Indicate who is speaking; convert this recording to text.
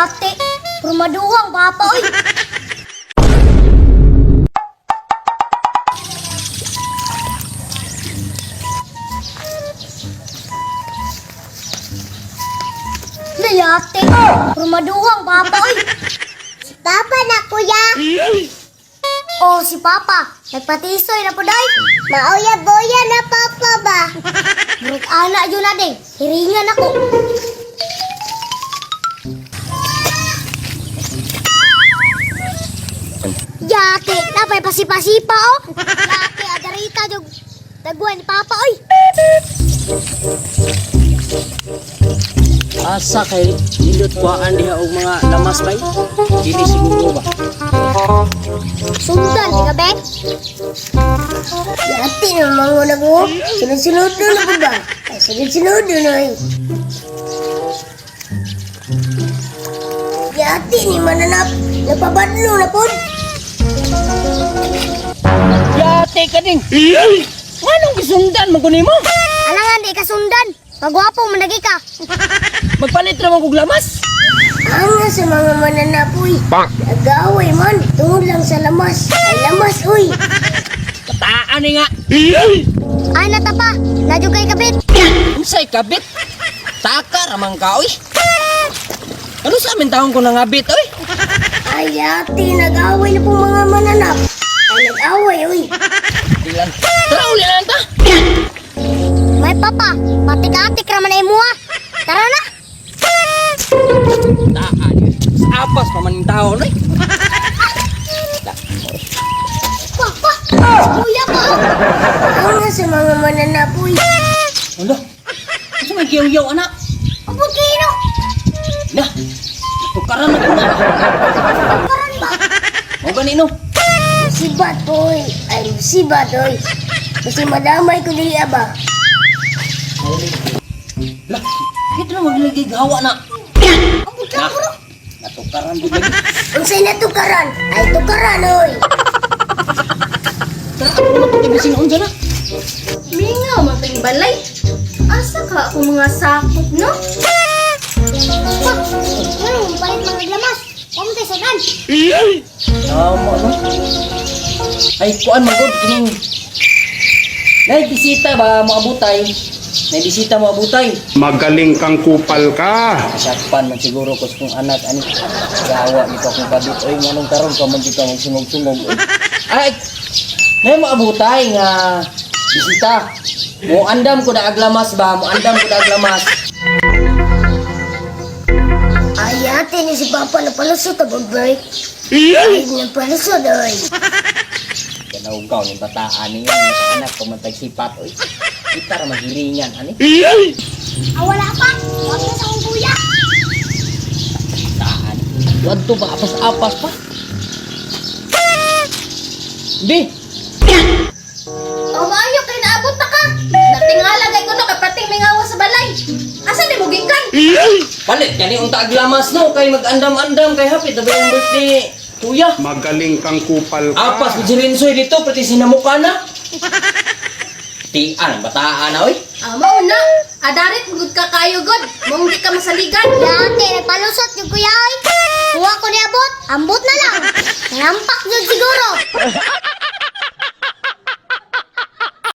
Speaker 1: Yate. Purmaduhang papa oy. Layate. Purmaduhang papa oy.
Speaker 2: Si Papa na, kuya.
Speaker 1: Oh, si Papa. Nagpatisoy na po day.
Speaker 2: Mauya-boya na Papa ba?
Speaker 1: Murag ana yun na day. Hiringan ako. Yate, napay pasipasipa oh. Yate, adarita jug. Dagwan ni Papa oy.
Speaker 3: Asa kay nindot kuhaan diha og mga lamas bay? Dili siguro ba?
Speaker 1: Sundan, di ka be?
Speaker 2: Yati na mga nag Sunod-sunod na po ba? Ay, sunod-sunod na eh. Yati ni mananap. Napabadlo na po.
Speaker 3: Yate ka ding. Nganong gisundan man ko nimo?
Speaker 1: Alangan di ka sundan. Pagwapo man lagi ka.
Speaker 3: Magpalit ra man kog lamas.
Speaker 2: Ang sa mga mananap, uy. Nag-away man. Tungod lang sa lamas. Ay, lamas, uy.
Speaker 3: Kataan ni nga.
Speaker 1: Ay natapa, nadyo kay kabit.
Speaker 3: Unsay kabit? Taka ra man ka oy. Ano sa amin taon ko nangabit oy?
Speaker 2: Ay, yati, nag-away na po mga mananap. Ay, nag-away, uy.
Speaker 3: Dilan. Tara uli lang ta.
Speaker 1: May papa, patik-atik ra man ay muha. Tara na.
Speaker 3: Taan. Apas pa man yung taon oy.
Speaker 1: Papa, kuya pa.
Speaker 2: Ang sa mga mananap, uy.
Speaker 3: Ano? Unsa may giyaw-yaw anak?
Speaker 1: Abot kayo no.
Speaker 3: Na. Tukaran na ko na.
Speaker 1: Karan ba?
Speaker 3: Mo gani no.
Speaker 2: Sibat, uy. Ay, sibat, uy. Kasi madamay ko dili, aba.
Speaker 3: Lah, kita na maglagi gawa na.
Speaker 1: Abot ka bro.
Speaker 3: Natukaran gud lagi.
Speaker 2: Unsay na tukaran? Ay, tukaran, uy.
Speaker 3: Tara ako na pati bisin unsa na.
Speaker 4: Mingaw man kayong balay. Asa ka ako mga sakop, no?
Speaker 1: Pa, ano palit mga lamas? Kumte sa dan.
Speaker 3: Tama no. Ay kuan man gud kining. Nay bisita ba moabutay? Nay bisita moabutay.
Speaker 5: Magaling kang kupal ka.
Speaker 3: Sakpan man siguro ko sa kong anak ani. Gawa nito akong kabit oy nganong karon ka man dito ang sungog-sungog. Oy. Ay nay moabutay nga bisita. Mo andam ko da aglamas ba? Mo andam ko da aglamas.
Speaker 2: Ay, ate ni si Papa na palusot, abang bay. Ay, napalusot, uy.
Speaker 3: Kanawgaw ni bataan ni nga sa anak ko man tagsipat oy. Kita ra mahiringan ani.
Speaker 1: Ah, wala pa. Wag na sa akong kuya.
Speaker 3: Taan. Wadto ba apas-apas pa? Di,
Speaker 4: O maayo kay naabot na ka. Natingala kay kuno kay pating mingaw sa balay. Asa ni mo gikan?
Speaker 3: palit gani unta aglamas no kay magandam-andam kay hapit na ba yung birthday kuya.
Speaker 5: Magaling kang kupal ka.
Speaker 3: Apas gud si Rinsoy dito pati sinamuka na. Tian bataan na oy.
Speaker 4: Ah, mao na. Adarit gud ka kayo god. Mong di ka masaligan.
Speaker 1: Yate, nagpalusot yung kuya oy. Kuha ko ni abot, ambot na lang. Nampak jud siguro.